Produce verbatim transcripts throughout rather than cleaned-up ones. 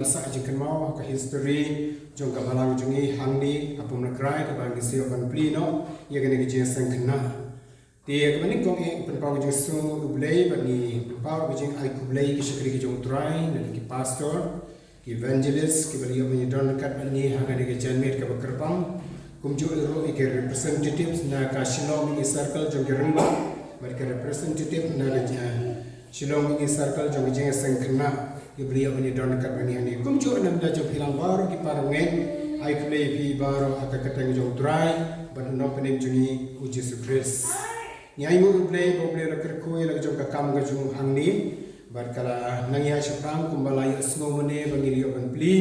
Sa jingkynmaw ka history jong ka balang jong ngi hangne ha Pumlakrai kaba ngi sa ïoh ban plie noh ïa kane ka jingseng khynnah. Te kaba nyngkong eh pynpaw ka jingsngew U Blei bad ngi pynpaw ka jingai khublei ki shakri ki jong U Trai, na ki pastor, ki evangelist kiba la ïoh ban ïadon ryngkat bad ngi ha kane ka janmiet kaba kyrpang. Kumjuh ruh ïa ki representatives na ka Shillong Mini Circle jong ki Rangbah bad ki representative na ka, eh, Shillong Mini Circle jong ka jingseng khynnah kiba la ïoh ban ïadon ryngkat bad ngi hangne. Kumjuh na ka bynta jong phi lang baroh ki para bangeit, ai khublei ïa phi baroh ha ka kyrteng jong U Trai bad U Nongpynim jong ngi U Jisu Khrist. Ngi ainguh ïa U Blei ba U Blei u la kyrkhu ïa la ka jong ka kam ka jong u hangne bad ka la nang ïaid shaphrang kumba la ïohsngew mane ba ngi la ïoh ban plie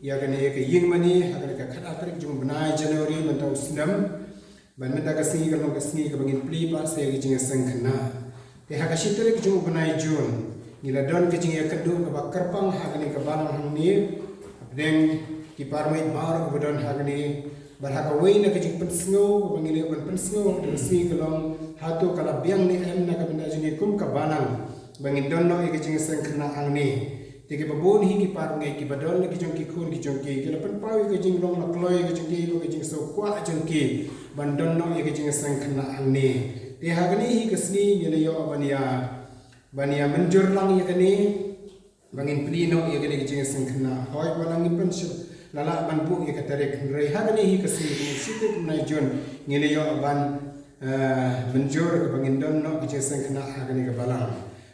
ïa kane ka ïing mane ha kane ka khatar tarik jong u bnai January mynta u snem. Bad mynta ka sngi ka long ka sngi kaba ngin plie pat sa ïa ka jingseng khynnah. Te ha ka shi tarik jong u bnai June ngi la don ka jingïakynduh kaba kyrpang ha kane ka balang hangne hapdeng ki para bangeit baroh kiba don hangne. Bad ha kawei na ka jingpynsngew kaba ngi la ïoh ban pynsngew ha kane ka sngi ka long hato ka la biang ne em na ka bynta jong ngi kum ka balang ba ngin don noh ïa ka jingseng khynnah hangne. Te kiba bun hi ki para bangeit kiba don la ki jong ki khun ki jong ki ki la pynpaw ïa ka jinglong la kloi ka jong ki bad ka jingsngewkwah jong ki ban don noh ïa ka jingseng khynnah hangne. Te ha kane hi ka sngi ngi la ïoh ban ïa, ban ïa mynjur lang ïa kane ba ngin plie noh ïa kane ka jingseng khynnah. Hooid, ba la ngi pynshit la lah ban buh ïa ka tarik, hynrei ha kane hi ka sngi ka shi tarik u bnai June ngi la ïoh ban, eh, mynjur ba ngin don noh ka jingseng khynnah ha kane ka balang.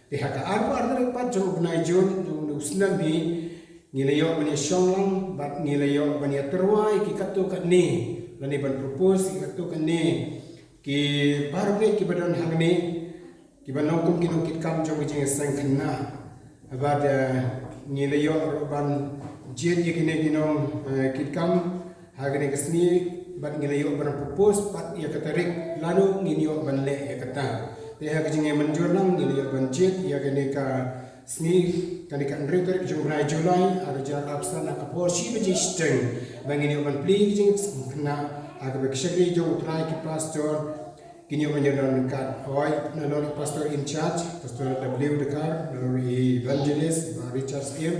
Te ha ka arphew ar tarik pat jong u bnai June jong u snem hi ngi la ïoh ban ïashong lang bad ngi la ïoh ban ïatyrwa ïa ki katto katne lane ban propose ïa ki katto katne ki para bangeit kiba don hangne kiba long kum ki nongkitkam jong ka jingseng khynnah. Bad, eh, ngi la ïoh ruh ban jied ïa kine ki nong, eh, kitkam ha kane ka sngi bad ngi la ïoh ban propose pat ïa ka tarik lano ngin ïoh ban leh ïa kata. Te ha ka jingïamynjur lang ngi la ïoh ban jied ïa kane ka sngi, kane ka hynriew tarik jong u bnai July ar hajar arphew san ha ka por shi baje shiteng ba ngin ïoh ban plie ïa ka jingseng khynnah ha kaba ki shakri jong U Trai ki pastor kin ïoh ban ïadon ryngkat. Hooid, nalor i pastor in charge, Pastor W Dkhar, nalor i evangelist Bah Richard Syiem.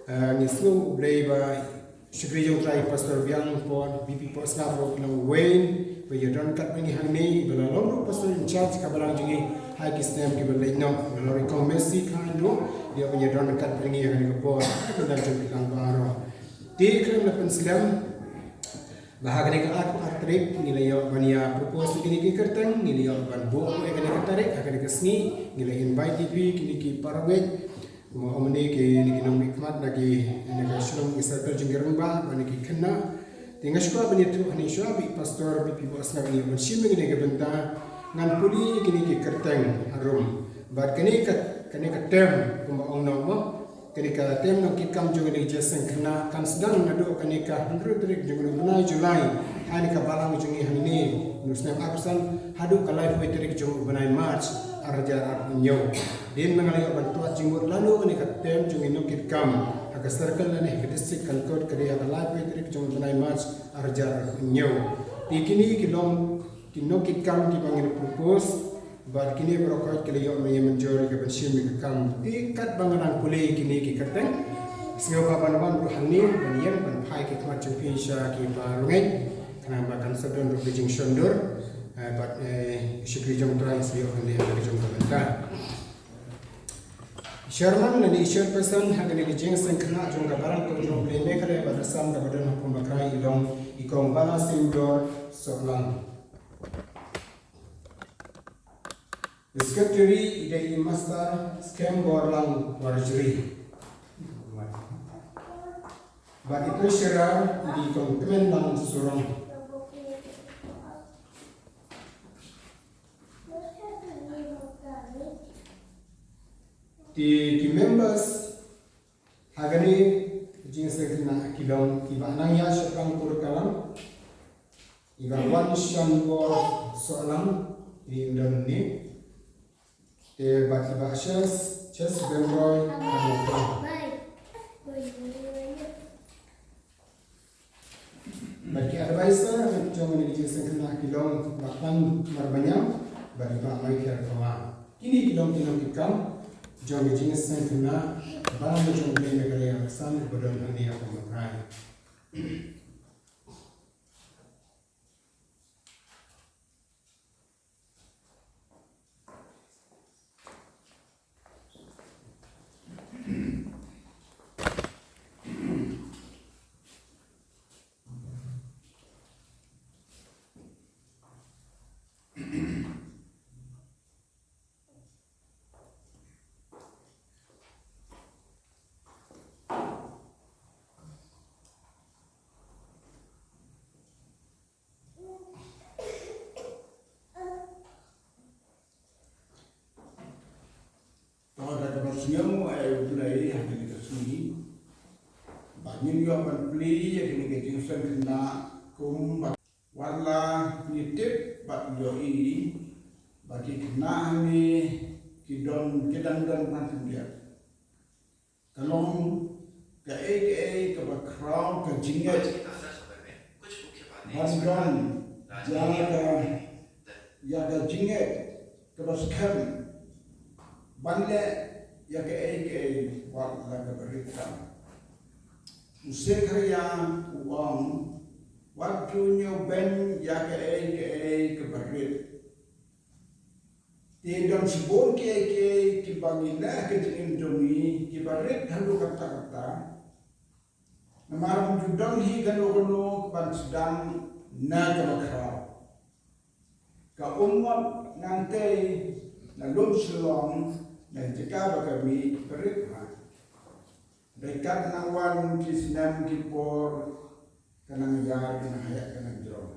Eh, ngi sngew U Blei ba shakri jong U Trai Pastor Biang Pop, B P Pop Sngap ruh ki long wei ba ïadon ryngkat bad ngi hangne, ba la long ruh pastor in charge ka balang jong ngi ha ki snem kiba leit noh, nalor i Kong Mercy Khan ruh ïa ba ïadon ryngkat bad ngi ha kane ka por. Ka dang jong ki lang baroh. Te khlem da pynslem ba ha kane ka arphew ar tarik ngi la ïoh ban ïa propose ïa kine ki kyrteng, ngi la ïoh ban buh ïa kane ka tarik, ha kane ka sngi ngi la invite ïa phi kine ki para bangeit. Kumba ong mynne kine ki nongmihkhmat na ki, na ka Shillong Mini Circle jong ki Rangbah bad na ki khynnah. Te nga sngewbha ban ïathuh hangne shuwa ba i pastor B P Pop Sngap un ïa ban shim ïa kane ka bynta, ngan pule ïa kine ki kyrteng harum. Bad kane ka, kane ka term kumba ong noh mo, kane ka term nongkitkam jong kane ka jingseng khynnah kan sdang naduh kane ka hynriew tarik jong u bnai July ha kane ka balang jong ngi hangne, u snem arphew san haduh ka laiphew tarik jong u bnai March ar hajar arphew hynñiew. Dei ma nga la ïoh ban twad jingmut lano kane ka term jong ngi nongkitkam ha ka circle lane ha ka district kan kut ka dei ha ka laiphew tarik jong u bnai March ar hajar arphew hynñiew. Te kine ki long ki nongkitkam kiba ngi la propose. Bad kine baroh khoit ki la ïoh ban ïamynjur ïa ka ban shim ïa ka kam. Te katba nga dang pule ïa kine ki kyrteng, sngewbha ban wan ruh hangne ban ïeng ban phai ki khmat jong phi sha ki para bangeit. Khnang ba kan sa don ruh ka jingshondur, eh, bad, eh, shakri jong U Trai sa ïoh ban leh ha ka jong ka bynta. Chairman lane chairperson ha kane ka jingseng khynnah jong ka balang ka jong U Blei Meghalaya bad Assam kaba don ha Pumlakrai i long i Kong Bala Singh Dor Sohlang. Secretary i dei i Master Skemborlang Warjri. Bad i Treasurer i dei i Kong Kmenlang Surong. Te ki members ha kane ka jingseng khynnah ki long i Bah Nangïaid Shaphrang Kurkalang, i Bah Wanshanbor Sohlang, i don ne, te bad i Bah Ches, Ches Bemroy Kharmuklang. Bad ki advisor jong kane ka jingseng khynnah ki long Bah Tang Marbaniang bad i Bah Michael Thawa. Kine ki long ki nongkitkam Jong ka jingïaseng khynnah ba la jong ka Meghalaya Assam ba don hangne ha Pambatai. To da kaba sngewbha ïa U Blei ha kane ka sngi ba ngin ïoh ban plie ïa kane ka jingïaseng khynnah kumba wat la ngi tip bad ïohi ba ki khynnah hangne ki don ki dang don ban khyndiat. Ka long kaei kaei kaba khraw ka jingngeit ban don ïa ka, ïa ka jingngeit kaba skhem ban leh ïa kaei kaei wat la kaba rit tam. U Sekhariah u ong, wat ju ñiew beiñ ïa kaei kaei kaba rit. Te don shibun kiei kiei kiba ngi leh ha ka jingim jong ngi kiba rit haduh katta katta. Namar ym ju don hi kano kano kaban sdang na kaba khraw. Ka um mot nangtei na lum shlong na jaka ba ka mih ba rit bha. Dei kat nang wan ki snem ki por ka nang ïar ka nang heh ka nang jrong.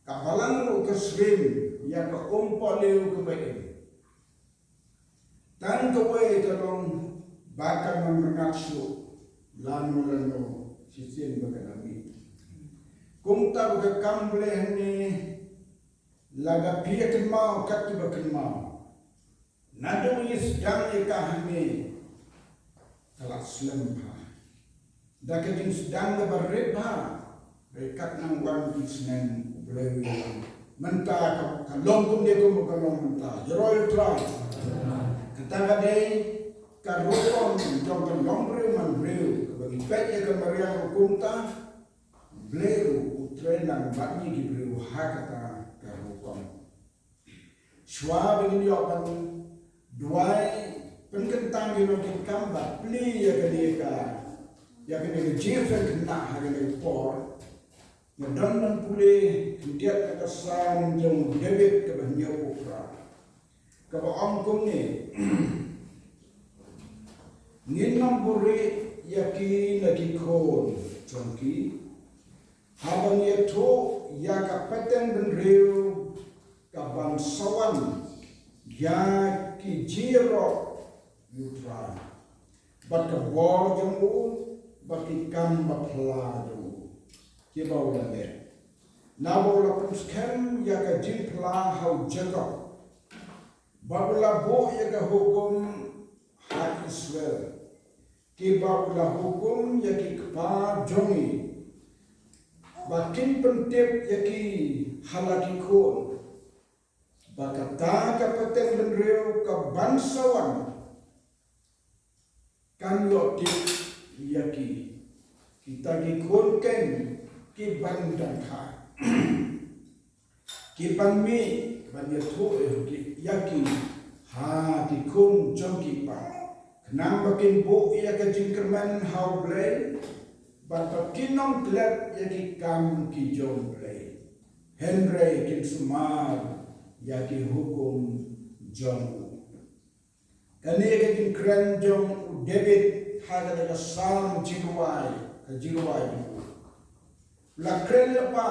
Ka balang ruh ka slim ïa ka um pohliew kaba im. Tang kawei ka long ba kan ym rngat shuh lano lano shisien ba kan ym mih. Kumta ba ka kam Blei hangne la ka phi ïa kynmaw kat kiba kynmaw. Naduh ngi sdang ïa ka hangne ka la slem bha. Da ka jingsdang kaba rit bha. Dei kat nang wan ki snem U Blei u ïalam. Mynta ka, ka long kumne kumba ka long mynta. Ïaroh ïa U Trai. Kata ka dei ka rukom jong ka long briew man briew kaba ngi peit ïa ka mariang ruh kumta. U Blei ruh u trei lang bad ngi ki briew ha kata ka rukom. Shuwa ba ngin ïoh ban duwai pynkyntang ïa ki nongkitkam ba plie ïa kane ka, ïa kane ka jingïaseng khynnah ha kane ka por. Nga don ban pule khyndiat na ka Salm jong u David kaba hynñiewphew phra, kaba ong kumne. Ngin ym buhrieh ïa ki na ki khun jong ki. Haba ngi ïathuh ïa ka pateng bynriew kaban sa wan ïa ki jingïaroh ïa U Trai, bad ka bor jong u, bad ki kam ba phylla jong u kiba u la leh. Naba u la pynskhem ïa ka jingphylla ha u Jakob, bad u la buh ïa ka hukum ha Israel, kiba u la hukum ïa ki kpa jong ngi, ba kin pyntip ïa ki ha la ki khun, ba kata ka pateng bynriew kaban sa wan kan ïoh tip ïa ki. Kita ki khun keiñ kiban dang kha, kiban mih ban ïathuh ïa ki, ïa ki ha ki khun jong ki kpa, khnang ba kin buh ïa ka jingkyrmen ha U Blei, bad ba kin ym klet ïa ki kam ki jong U Blei, hynrei kin sumar ïa ki hukum jong u. Kane ka jingkren jong u David ha kane ka Salm jingrwai, ka jingrwai jong u. La kren lypa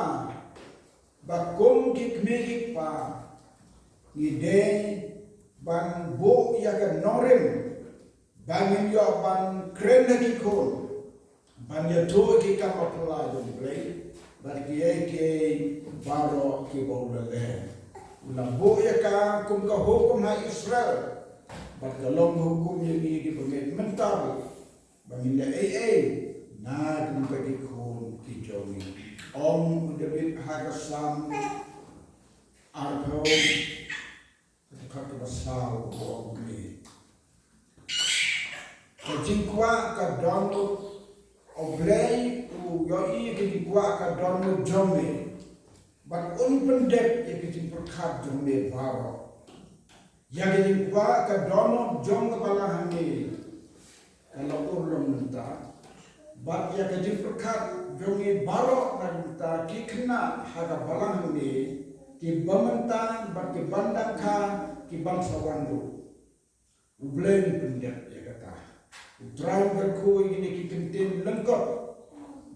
ba kum ki kmie ki kpa, ngi dei ban buh ïa ka nongrim ba ngin ïoh ban kren ha ki khun, ban ïathuh ïa ki kam ba phylla jong U Blei bad kiei kiei baroh kiba u la leh. U la buh ïa ka kum ka hukum ha Israel, bad ka long ka hukum ïa ngi kiba ngeit mynta ruh, ba ngin leh ei ei na ka bynta ki khun ki jong ngi. Ong u David ha ka Salm arphew, ka dkhot kaba saw, ka ong kumne. Jingkwah ka dohnud, U Blei u ïohi ïa ka jingkwah ka dohnud jong me, bad un pyndep ïa ka jingpyrkhat jong me baroh. Ïa ka jingkwah ka dohnud jong ka balang hangne ka la urlong mynta, bad ïa ka jingpyrkhat jong ngi baroh na mynta ki khynnah ha ka balang hangne, kiba mynta bad kiban dang kha, kiban sa wan ruh. U Blei un pyndep ïa kata. U Trai un kyrkhu ïa kine ki kyntien lyngkot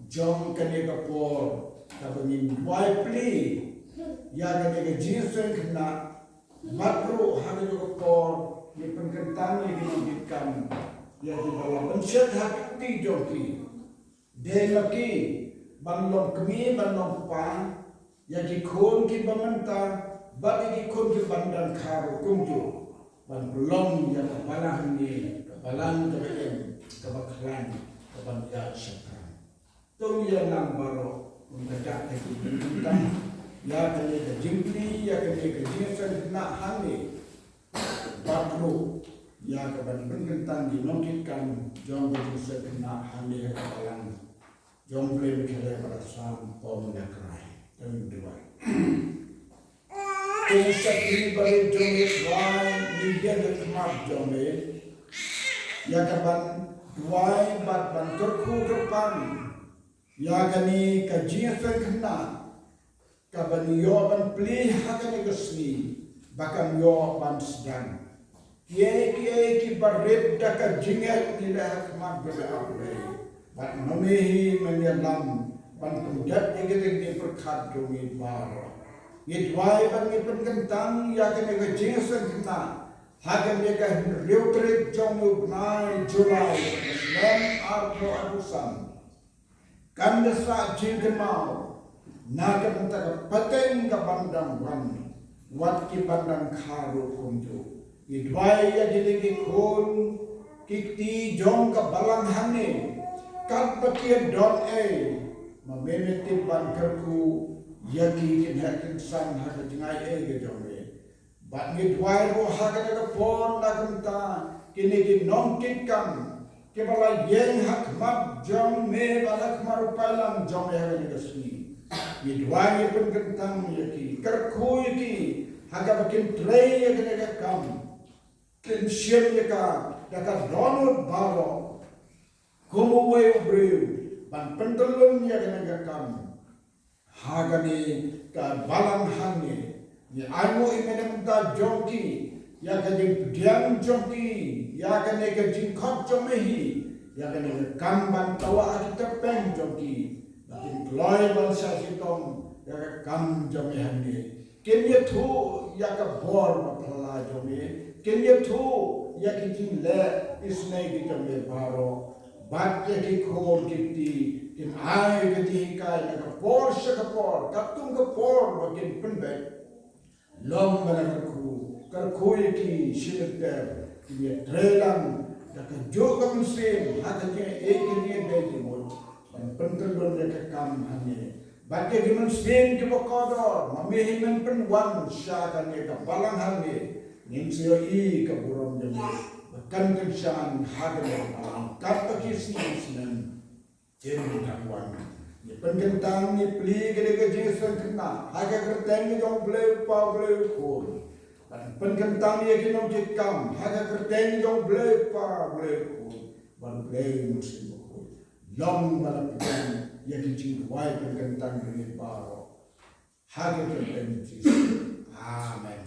jong kane ka por, kaba ngin duwai plie ïa kane ka jingïaseng khynnah, bad ruh ha kane ka por ngi pynkyntang ïa ki nongkitkam, ïa kiba la pynshet ha ki kti jong ki. Dei ma ki ban long kmie ban long kpa ïa ki khun kiba mynta bad ïa ki khun kiban dang kha ruh kumjuh, ban pynlong ïa ka balang hangne ka balang kaba im, kaba khlaiñ, kaban ïaid shaphrang. To ngin ïa nang baroh, ngin ïa dak ïa ki jingpynkyntang ïa kane ka jingplie, ïa kane ka jingïaseng khynnah hangne. Bad ruh ïa kaban pynkyntang ki nongkitkam jong ka jingïaseng khynnah hangne ha ka balang jong U Blei, ba ki la sam kum U Trai. Te ngin duwai. Ko Shakri Barieh jong ngi Trai, ngi ïeng ha khmat jong me ïa kaban duwai bad ban kyrkhu kyrpang ïa kane ka jingïaseng khynnah, kaba ngi ïoh ban plie ha kane ka sngi, ba kan ïoh ban sdang. Kiei kiei kiba rit da ka jingngeit ngi leh ha khmat jong me, A Blei. Bad ma me hi men ïalam ban pyndep ïa kine ki jingpyrkhat jong ngi baroh. Ngi duwai bad ngi pynkyntang ïa kane ka jingïaseng khynnah ha kane ka hynriew tarik jong u bnai July, snem arphew arphew san. Kan da sah jingkynmaw na ka bynta ka pateng kaban dang wan, wat kiban dang kha ruh kumjuh. Ngi duwai ïa kine ki khun ki kti jong ka balang hangne, katba ki don ei, ma me me tip ban kyrkhu ïa ki, kin heh kin san ha ka jingai ei ka jong me. Bad ngi duwai ruh ha kane ka por na ka bynta kine ki nongkitkam kiba la ïeng ha khmat jong me bad ha khmat u paidlang jong me ha kane ka sngi. Ngi duwai, ngi pynkyntang ïa ki, kyrkhu ïa ki ha kaba kin trei ïa kane ka kam, kin shim ïa ka da ka dohnud baroh kum uwei u briew ban pyntyllun ïa kane ka kam. Ha kane ka balang hangne, ngi ainguh ïa me na ka bynta jong ki, ïa ka jingpdiang jong ki ïa kane ka jingkhot jong me hi, ïa kane ka kam ban tawah ha ki tyrpeng jong ki, ba kin kloi ban shah shitom ïa ka kam jong me hangne. Kin ïathuh ïa ka bor ba phylla jong me, kin ïathuh ïa ki jingleh isynei ki jong me baroh. Bad ïa ki khun ki kti, kin ai ka jinghikai na ka por sha ka por, katkum ka por ba kin pynbeit. Long ba la kyrkhu, kyrkhu ïa ki shilynter, kin ïatrei lang da kajuh ka mynsiem ha ka jingaiei ka jingdei jingmut ban pyntyllun ïa ka kam hangne. Bad ïa ki mynsiem kiba kordor, ma me hi men pynwan sha kane ka balang hangne, ngin sa ïohi ka burom jong me ba kan kynshan ha kane ka balang katba ki sngi snem kin dang wan. Ngi pynkyntang, ngi plie kane ka jingïaseng khynnah ha ka kyrteng jong U Blei U Kpa, U Blei U Khun. Bad pynkyntang ïa ki nongkitkam ha ka kyrteng jong U Blei U Kpa, U Blei U Khun, bad U Blei U Mynsiem Bakhuid. Long ba la pdiang ïa ki jingduwai pynkyntang jong ngi baroh ha ka kyrteng Jisu. Amen.